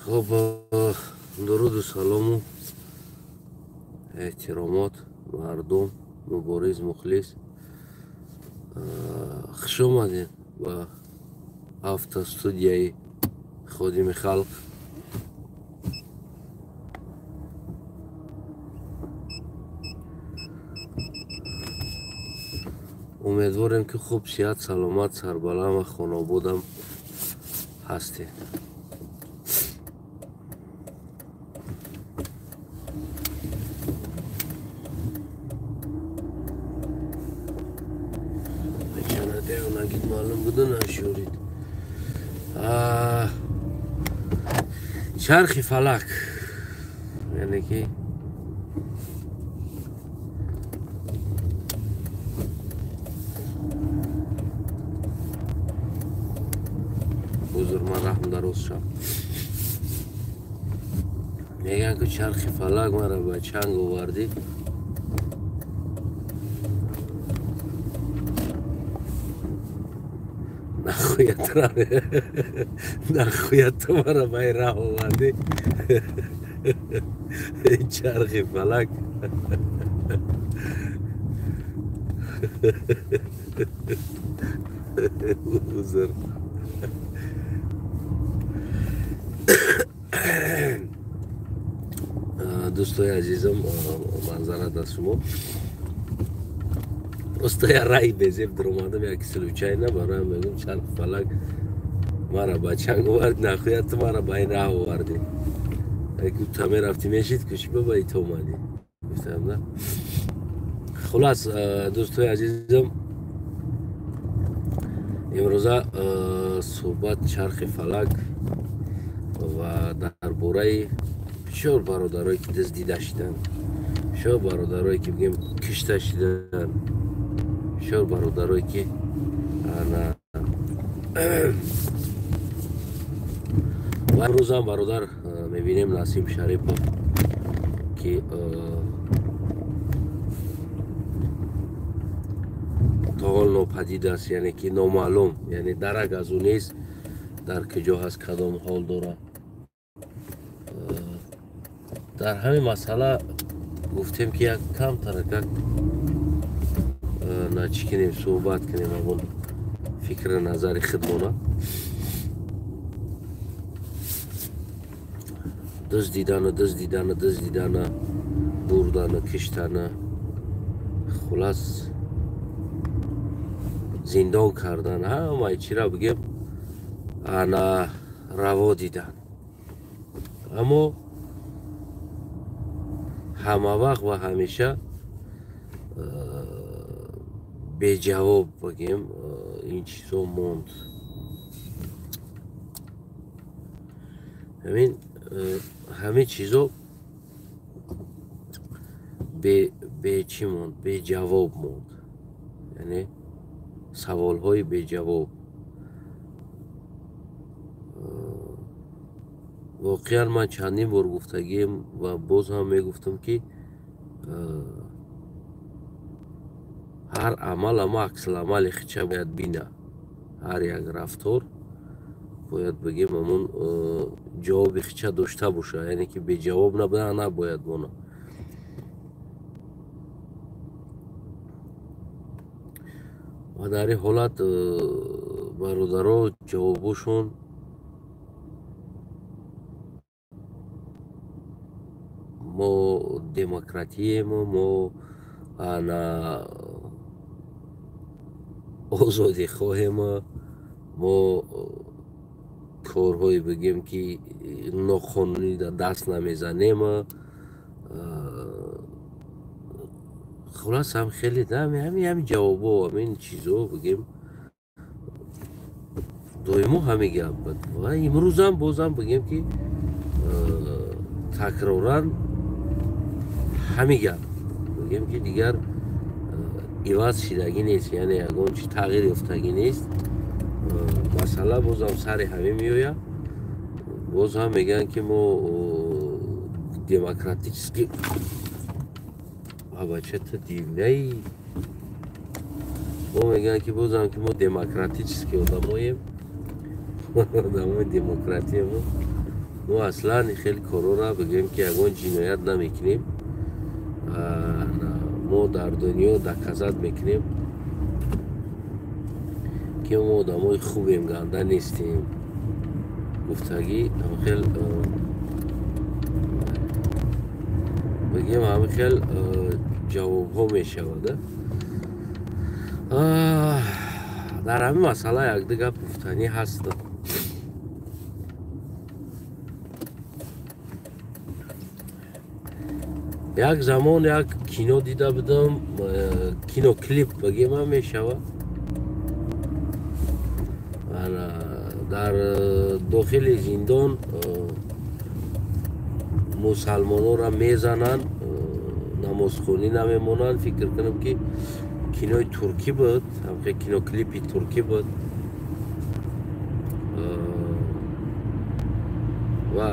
Хуб, дуруду салому эҳтиромот мардум, мубориз, мухлис, хуш омадед ба автостудияи Ходими халқ. Умедворем, ки хуб, сиҳат, саломат, сарбаланд ва хонободам ҳастед. Маълум буда нашурид. Чархи фалак, яъне ки узр, ман раҳм дароз шав. Мегӯянд, ки чархи фалак мара ба чанг овардӣ. Нахуя ту мара ба ин раҳ овардӣ, чархи фалак? Узр. Дӯстои азизам, манзара дар шумо. Просто я раи безеб даромадам, як случайно. Бароям мегӯм, чархи фалак мара ба чанг овард, нахуя ту мара ба ин раҳ овардӣ? Та мерафтӣ, мешид куши, ба ито омадӣ, гуфтам на. Хулас, дӯстои азизам, имрӯза суҳбат чархи фалак ва дар бораи бисёр бародарое, ки дуздида шиданд, бисёр бародарое, ки бигем кишта шиданд, бисёр бародарое, ки ва имрӯзам бародар мебинем, Насим Шарипов, ки то ҳол нопадид аст, яъне ки номаълум, яъне дарак аз ӯ нест, дар куҷо ҳаст, кадом ҳол дорад. Дар ҳамин масъала гуфтем, ки як камтаракак начӣ кунем, суҳбат кунем, ҳамон фикри назари худмона. Дуздидану, дуздидану, дуздидану, бурдану, киштану, хулас, зиндон кардан, ҳамаи чира бигем, ана раво дидан. Аммо ҳамавақт ва ҳамеша беҷавоб бигем ин чизо монд. Ҳамин ҳамин чизо бечӣ монд, беҷавоб монд, яъне саволҳои беҷавоб. Воқеан, ман чандин бор гуфтагием ва боз ҳам мегуфтам, ки ҳар амал ама аксуламали хича бояд бина, ҳар як рафтор бояд бигем ҳамон ҷавоби хича дошта боша, яъне ки беҷавоб набуда набояд мона. Ва дар ин ҳолат бародаро ҷавобошон мо демократиему, мо ана озодӣ хоҳем, мо корҳое бигем, ки ноқонунӣ даст намезанем. Хулас, ҳам хеле ҳами ҷавобо, ҳамин чизо бигем, доимо ҳамин гап буд. Ва имрӯзам бозам бигем, ки такроран ҳамин гап бигем, ки дигар иваз шидагӣ нест, яъне ягон чи тағйир ёфтагӣ нест. Масъала бозам сари ҳамин меояд. Боз ҳам мегӯянд, ки мо демократически. Бачата дивнаи мо мегӯянд, ки бозам ки мо демократически одамоем, одамои демократиемо. Мо аслан хеле корора бигӯем ки ягон ҷиноят намекунем. Мо дар дунё доказат мекунем ки мо одамои хубем, ганда нестем. Гуфтагӣ хел бигем ҳамин хел ҷавобҳо мешавад. Дар ҳамин масъала якду гап гуфтанӣ ҳаст. Як замон як кино дида будам, киноклип бигем ҳам мешавад. Дар дохили зиндон мусалмононро мезананд, намозхонӣ намемонанд. Фикр кунам ки кинои туркӣ буд, киноклипи туркӣ буд ва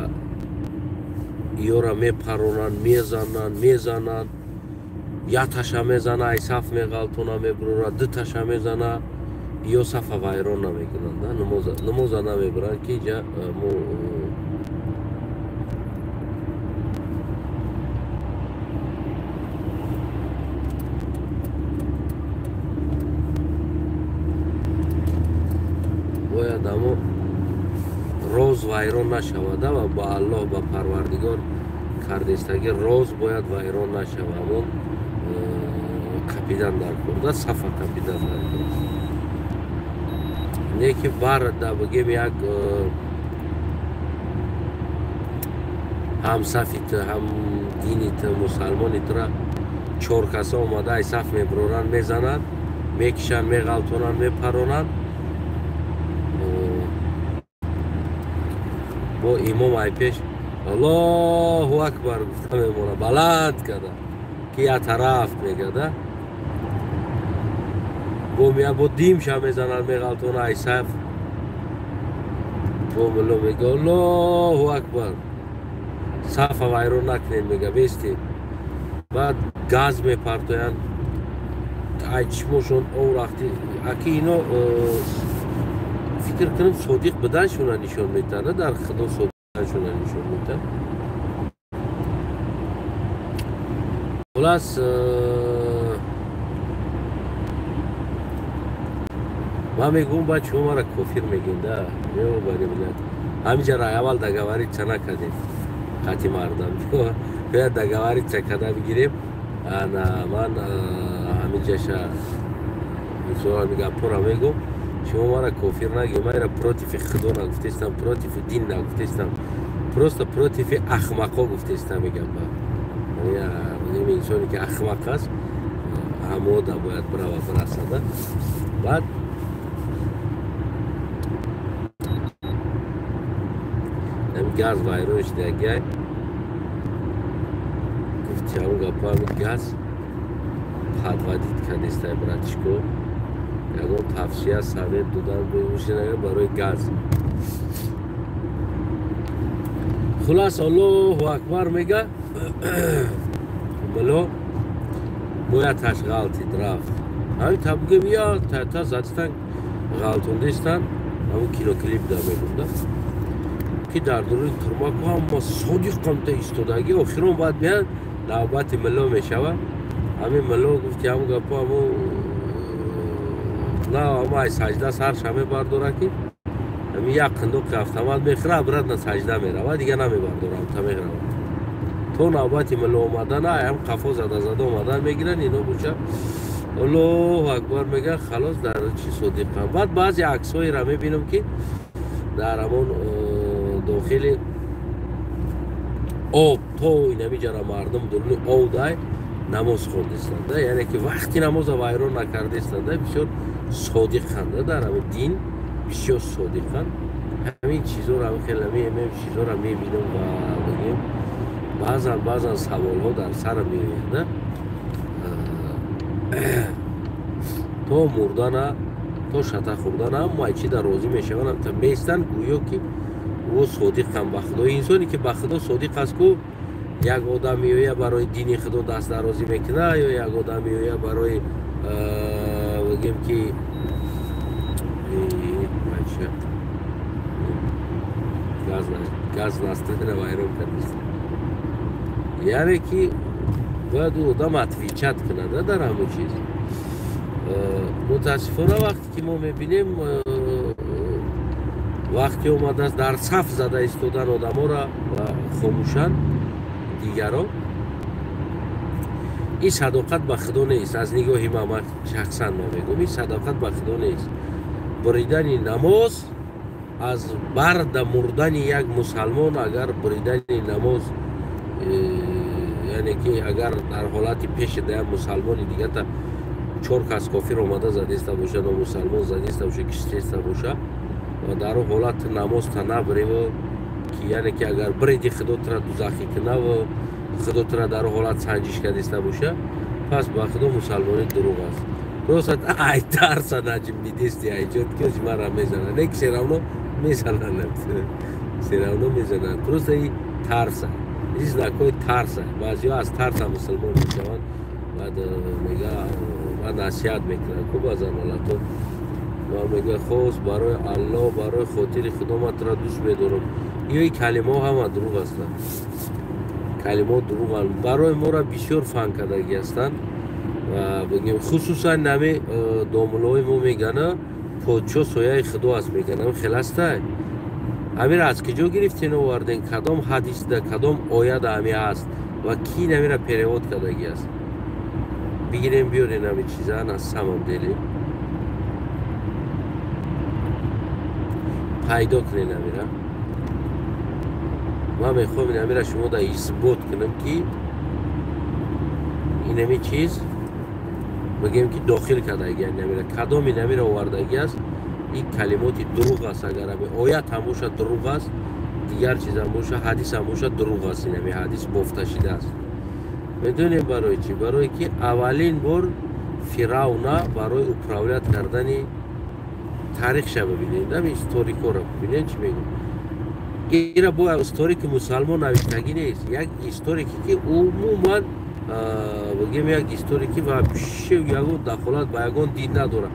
ёра мепаронанд, мезананд, мезананд. Як таша мезана, ай саф меғалтона, мебурора, ду таша мезана, ё сафа вайрон намекунанд, намоза намебаранд ки ҷа мо бояд амо роз вайрон нашавада ва ба Аллоҳ, ба Парвардигор кардестаги роз бояд вайрон нашава. Амон капидан дар кор, сафа капидан дар кор. Не ки барда бигем як ҳамсафи ту, ҳам дини ту, мусалмони тура чор каса омада ай саф мебуроранд, мезананд, мекишанд, меғалтонанд, мепаронанд. Бо имом ай пеш Аллоҳу акбар гуфта мемона, баланд карда ки я тараф мегада. Бо мия бо димша мезананд, меғалтона ай саф. Бо мулло мега Аллоҳу акбар, сафа вайрон накунед, мега бестед. Баъд газ мепартоянд, ай чишмошон ов рафти. Аки ино фикр кунам содиқ буданшона нишон метаҳанд, дар худо содиқшона нишон метаҳанд. Хулас ман мегӯям баъд шумо маро кофир мегӯед, да меобарем. Ҳаминҷа рай аввал договориться накардем қати мардам, бояд договориться карда бигирем. Ана ман ҳаминҷаша мисол гапҳоро мегӯм, шумо маро кофир нагӯед. Ман ира против худо нагуфтестам, против дин нагуфтестам, просто против ахмақҳо гуфтестам. Мегам инсоне ки ахмақ аст ҳамода бояд бирава бирасада. Баъд газ вайрон шудагиай, гуфти ҳамон гапҳо ҳамин газ подводит кардестай братишко. Ягон тавсия совет додан бошинага барои газ. Хулас Аллоҳу акбар мега мулло бояд таш ғалтид рафт. Ҳамин та бигӯем я та задистан ғалтондестан, ҳамон киноклип да мегӯм, ки дар дуруни турмаку ҳама содиқ қамта истодаги. Охирон баъд меяд навбати мулло мешавад. Ҳамин мулло гуфти ҳамон гапҳо ҳамон на ҳама ай саҷда сарша мебардора ки ҳамин як қиндоқи автомат мехӯра, обратно саҷда меравад, дига намебардора, та меравад. То навбати мулло омадана ҳам қафо зада зада омадан мегиранд. Ино буча Аллоҳу акбар мегӯянд, халос дар чи содиқам. Баъд баъзе аксҳоеро мебинам ки дар ҳамон дохили об то инамиҷара мардум дуруни об дай намоз хондистанд, яъне ки вақти намоза вайрон накардистанд, бисёр содиқанд дар ҳамин дин, бисёр содиқанд. Ҳамин чизоро хеле чизоро мебинам ва бигем баъзан баъзан саволҳо дар сарам меояд. То мурдана, то шата хӯрдана ҳама чӣ дар розӣ мешаванд, та меистанд гӯё ки ӯ содиқам ба Худо. Инсоне ки ба Худо содиқ аст ку як одам меоя барои дини Худо даст дарозӣ мекунад, ё як одам меоя барои бигем ки Газ настроение вайрон кардист. Яъне ки бояд ӯ одам отвечать кунад дар ҳамон чиз. Мутаассифона, вақте ки мо мебинем, вақте омадааст дар саф зада истодан одаморо ва хомӯшанд дигаро, ин садоқат ба худо нест. Аз нигоҳи ман, шахсан ма мегӯм, ин садоқат ба худо нест. Буридани намоз аз барда мурдани як мусалмон, агар буридани намоз, яъне ки агар дар ҳолати пеши да як мусалмони дигата чор кас кофир омада задиста боша, номусалмон задиста боша, киштеста боша, ва дар он ҳолат намозта набиреву ки, яъне ки агар биреди, худо тура дузахӣ кунаву худо тура дар он ҳолат санҷиш кардиста боша, пас ба худо мусалмонӣ дурӯғ аст. Просто ай тарса наҷимбидисти, айҷод ки мара мезанад, не ки всё равно мезананд, всё равно мезананд. Просто и тарса, и знакҳои тарса. Баъзеҳо аз тарса мусулмон мешаванд, баъд мега, баъд насиҳат мекунанд ку баъзан ҳолатҳо ва мега: «Хос барои Аллоҳ, барои хотири худо ман тура дӯст медорам». Ё и калимаҳо ҳама дурӯғ ҳастанд, калимаҳо дурӯғанд. Барои моро бисёр фан кардагӣ ҳастанд ва бигем, хусусан нами домулои мо мегана: «Подшо сояи худо аст», мегана. Хел ҳастай? Ҳамира аз куҷо гирифтен, оварден? Кадом ҳадисда, кадом ояда ҳами ҳаст ва ки намира перевод кардагӣ аст? Бигирем, биёрен ҳами чиза. На самом деле пайдо кунен ҳамира. Ман мехоҳам ин ҳамира шумо да исбот кунам, ки инами чиз, бигем, ки дохил кардагӣ намира, кадоми намира овардагӣ аст. Ин калимоти дурӯғ аст. Агар ами оят ҳам боша, дурӯғ аст, дигар чиз ҳам боша, ҳадис ҳам боша, дурӯғ аст. Инами ҳадис бофта шидааст. Медонем барои чӣ? Барое ки аввалин бор Фиравна барои управлять кардани, таърихша бибинед, ами историкоро бибинед, чӣ мегӯ. Ира бо историки мусалмон навиштагӣ нест, як историке ки умуман, бигем, як историке вообще ягон дахолат ба ягон дин надорад,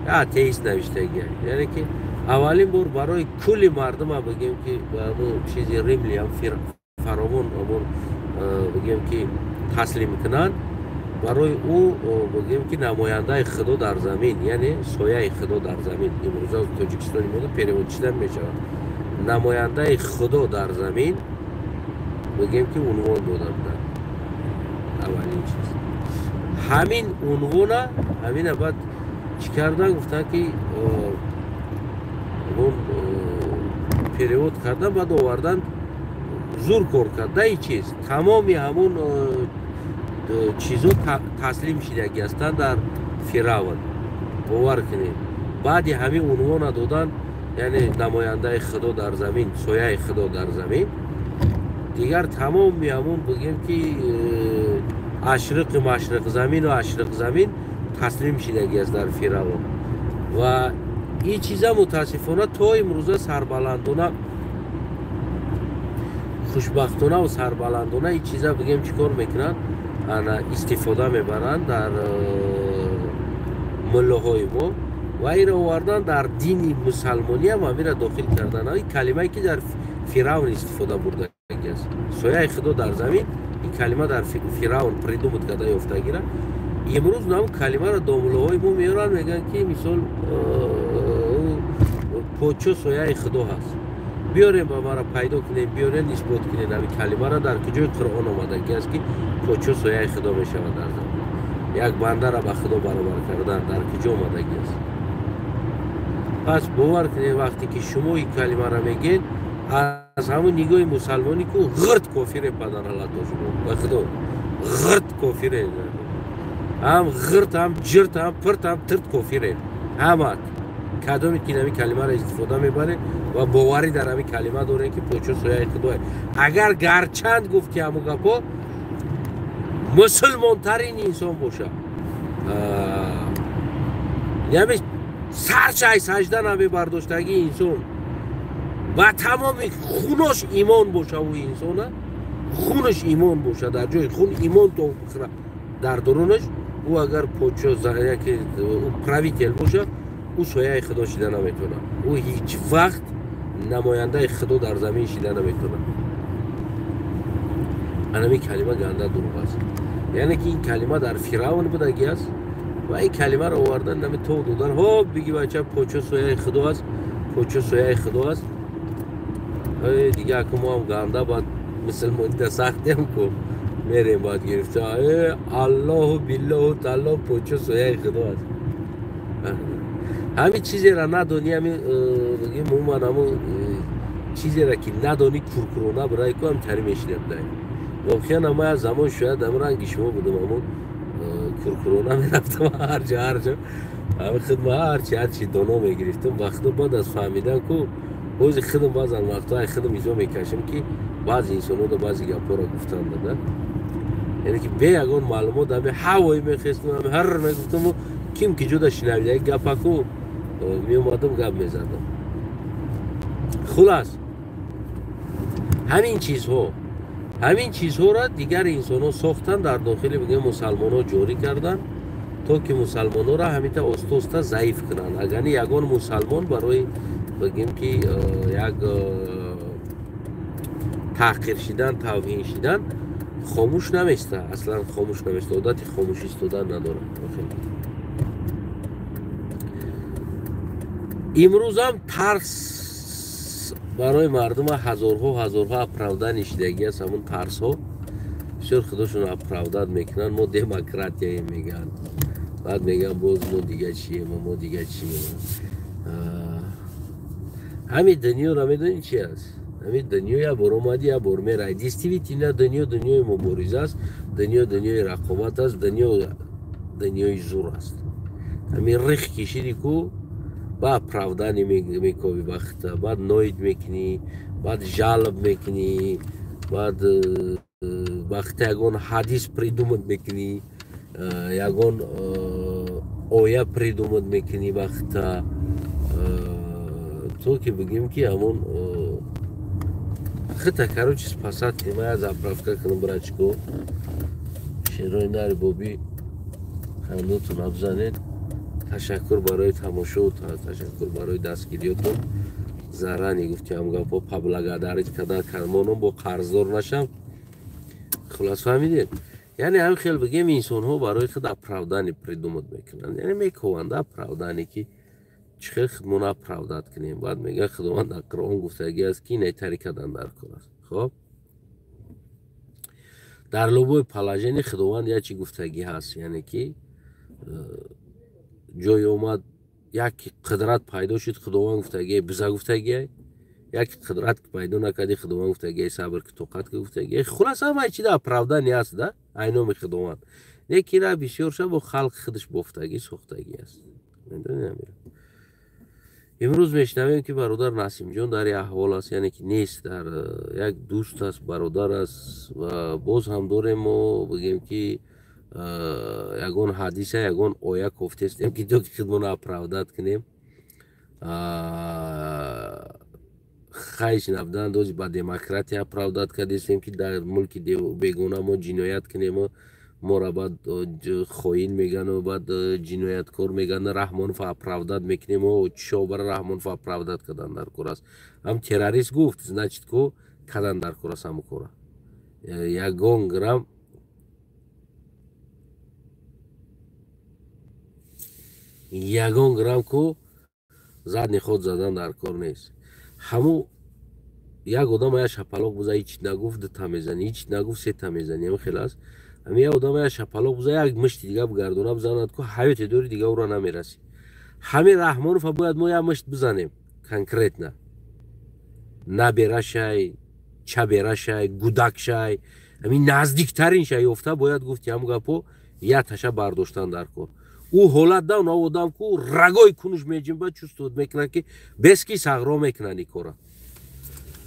атеист навиштагия. Яъне ки аввалин бор барои кулли мардума, бигем, ки чизи римлиам фаровон амон, бигем, ки таслим кунанд, барои ӯ, бигем, ки намояндаи худо дар замин, яъне сояи худо дар замин, имрӯза Тоҷикистони мо перевод шида мешавад, намояндаи худо дар замин, бигем, ки унвон дода буданд. Аввалин чиз ҳамин унвона. Ҳамина баъд чӣ кардан? Гуфтанд, ки он перевод кардан, баъд овардан, зур кор карда. И чиз, тамоми ҳамун чизо таслим шидагӣ ҳастанд дар Фиравн. Бовар кунед, баъди ҳамин унвона додан, яъне намояндаи худо дар замин, сояи худо дар замин, дигар тамоми ҳамун, бигем, ки ашриқи машриқ замину ашриқ замин таслим шидагӣ аст дар Фиравн. Ва ин чиза мутаассифона то имрӯза сарбаландона, хушбахтонаву сарбаландона ин чиза, бигем, чӣ кор мекунанд? Ана истифода мебаранд дар муллоҳои мо ва инро овардан, дар дини мусалмониам ҳамира дохил кардан. Ин калимае ки дар Фиравн истифода бурдагӣ аст, сояи худо дар замин, ин калима дар Фиравн придумать карда ёфтагира. Имрӯз нам калимаро домуллоҳои мо меоранд, мегӯянд, ки мисол подшо сояи худо ҳаст. Биёрем, ба мара пайдо кунем, биёрем, исбот кунем ҳамин калимаро, дар куҷои Қуръон омадагӣ аст, ки подшо сояи худо мешавад дар замин? Як бандара ба худо баробар кардан дар куҷо омадагӣ аст? Пас бовар кунед, вақте ки шумо ин калимаро мегӯед, аз ҳамун нигоҳи мусалмонӣ ку ғирт кофире падаралато. Шумо ба худо ғирт кофире, ҳам ғирт, ҳам ҷирт, ҳам пирт, ҳам тирт кофире ҳамат. Кадоме ки ҳамин калимаро истифода мебаред ва боварӣ дар ҳамин калима доред, ки подшо сояи худое, агар гарчанд гуфт, ки ҳамун гапҳо мусулмонтарин инсон боша, яъне саршай сажда намебардоштагии инсон, ба тамоми хунош имон боша, ӯ инсона хунаш имон боша, дар ҷои хун имон то бихӯра дар дурунаш, ӯ агар подшо, яке ӯ правитель боша, ӯ сояи худо шида наметавонад. Ӯ ҳеҷ вақт Намояндаи худо дар замин шида наметавонад. Анами калима ганда дурӯғ аст. Яъне ки ин калима дар Фиравн будагӣ аст ва ин калимаро овардан нами тов додан. Ҳо биги бача, почо сояи худо аст, почо сояи худо аст. Дига аку мо ҳам ганда баъд мусулмонида сахтем ку мерем баъд гирифта. Аллоҳу биллоҳу таалло почо сояи худо аст. Ҳамин чизеро надонӣ, ҳамин бигем умуман ҳамун чизеро ки надонӣ куркурона бирай ку ҳам тари мешинем дай. Воқеан ама як замон шояд ҳамин ранги шумо будам, ҳамун куркурона мерафтам ҳарҷо ҳарҷо. Ҳамин хидма ҳарчи доно мегирифтам. Вақто баъд аз фаҳмидан ку бози хидм баъзан вақтҳо хидм изо мекашам ки баъзе инсонҳо баъзе гапҳоро гуфтан дада. Яъне ки бе ягон маълумот ҳами ҳавои мехестам, ҳами ҳар мегуфтаму ким ки ҷуда шинавида гапаку меомадам гап мезадам. Хулас ҳамин чизҳоро дигар инсонҳо сохтан, дар дохили бигем мусалмонҳо ҷорӣ кардан, то ки мусалмонҳоро ҳамита оста оста заиф кунанд. Агарни ягон мусалмон барои бигем ки як таҳқир шидан, тавҳин шидан хомӯш наместа, аслан хомӯш наместа, одати хомӯш истодан надорад. Имрӯзам тарс барои мардума ҳазорҳо ҳазорҳо оправдани шидагӣ аст. Ҳамун тарсҳо бисёр худошон оправдат мекунанд. Мо демократияем мегӯянд, баъд мегӯянд боз мо дига чием, мо дига чием. Ҳамин дунёро медонӣ чи аст? Ҳамин дунё як бор омадӣ, як бор мерай. Действительно дунё дунёи мубориза аст, дунё дунёи рақобат аст, дунё дунёи зур аст. Ҳамин рих кишиди ку баъд оправдани мекоби бахта, баъд ноид мекунӣ, баъд жалоб мекунӣ, баъд бахта ягон ҳадис придумат мекунӣ, ягон оя придумат мекунӣ бахта, то ки бигем ки ҳамон хита короче спасать кунем. Я заправка кунам брачко, шерои нари бобӣ хандотон абзанед. Ташаккур барои тамошо, ташаккур барои дастгириётон. Зарани гуфтиам гапо поблагодарить кардан кармоном бо қарздор нашам. Хулас фаҳмидед? Яъне ҳамин хел бигем инсонҳо барои худ оправдани придумат мекунанд, яъне мекованд оправдани ки чӣ хел худмона оправдат кунем. Баъд мегӯяд Худованд дар Қуръон гуфтагӣ аст ки инай кардан дар кор аст. Хоб дар любой положение Худованд як чи гуфтагӣ ҳаст, яъне ки ҷой омад як қудрат пайдо шуд, Худованд гуфтагӣ биза гуфтагӣ, як қудрат пайдо накарди, Худованд гуфтагӣ сабр ки тоқат ки гуфтагӣ. Хулас ҳамаи чида оправдани аст да айноми Худованд. Лекин бисёр ша бо халқи худаш бофтагӣ сохтагӣ аст. Медонед, имрӯз мешнавем ки бародар Насимҷон дар як аҳвол аст, яъне ки нест, дар як дӯст аст, бародар аст ва боз ҳам дорем мо бигем ки ягон ҳадиса, ягон оя кофтестем ки то ки худмона оправдат кунем. Хайш набудан дози ба демократия оправдат кардестем ки дар мулки бегона мо ҷиноят кунем, моро баъд хоин мегану баъд ҷинояткор меган. Раҳмонов оправдат мекунем, чо бара Раҳмонов оправдат кардан дар кор аст. Ҳам террорист гуфт, значит ку кардан дар кор аст ҳамун кора. Ягон грамм ку задний ход задан дар кор нест. Ҳамун як одам як шапалоқ буза, ҳеч нагуфт, дута мезанӣ, ҳеч нагуфт, сета мезанӣ. Ҳамин хел аст. Ҳамин як одам як шапалоқ буза, як мушти дига бигардона бизанад ку ҳаёте дори дига ӯро намерасӣ. Ҳамин Раҳмонова бояд мо як мушт бизанем конкретно. Наберашай, чаберашай, гудакшай, ҳамин наздиктарин шай ёфта бояд гуфти ҳамун гапо як таша бардоштан дар кор. Ӯ ҳолат да он одам ку рагои кунуш меҷимба, чувствовать мекунад ки бес ки сағро мекунанд ин кора.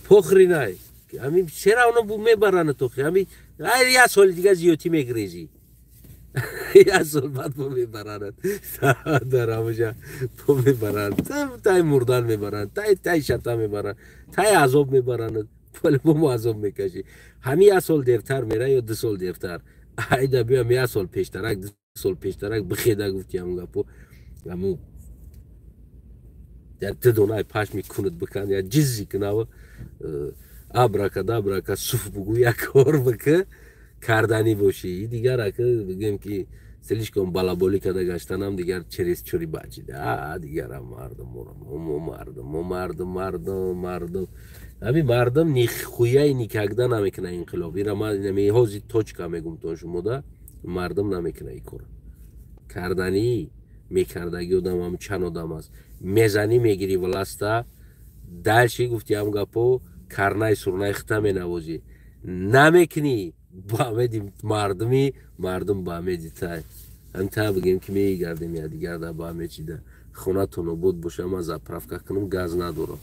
Похринай. Ҳамин все равно мебаранд тохи. Ҳамин як соли дига зиёдтӣ мегрезӣ. Як сол баъд бо мебаранд. Дар ҳамуҷа бо мебаранд. Тай мурдан мебаранд, тай шата мебаранд, тай азоб мебаранд. По-любому азоб мекашӣ. Ҳамин як сол дертар мера ё 2 сол дертар. Айда биям як сол пештарак, 2 сол пештарак бихеда гуфти ҳамун гапо. Ҳамун Як ду донаи пашми кунат бикан, як ҷиззи кунав, абракадабрака суф бугӯ, як кор бика, карданӣ бошӣ. Дигар ака, бигӯем, ки слишком балаболӣ карда гаштанам дигар чересчур бачида. Дигарам мардум, мардум, мардум, мардум, мардум, ҳамин мардум нихуяи никогда намекуна инқилоб. Ира ман ҳози точка мегум то шумода: мардум намекуна ин кора. Карданӣ мекардаги одам ҳам чанд одам аст. Мезанӣ, мегирӣ власть а, дальше гуфтиам гапо, карнай сурнай хита менавозӣ. Намекунӣ, ба амеди мардуми, мардум ба амеди тай. Ҳам та бигем, ки мегардем, я дигар да ба аме чида. Хонатон обод боша. Ман заправка кунам, газ надорам.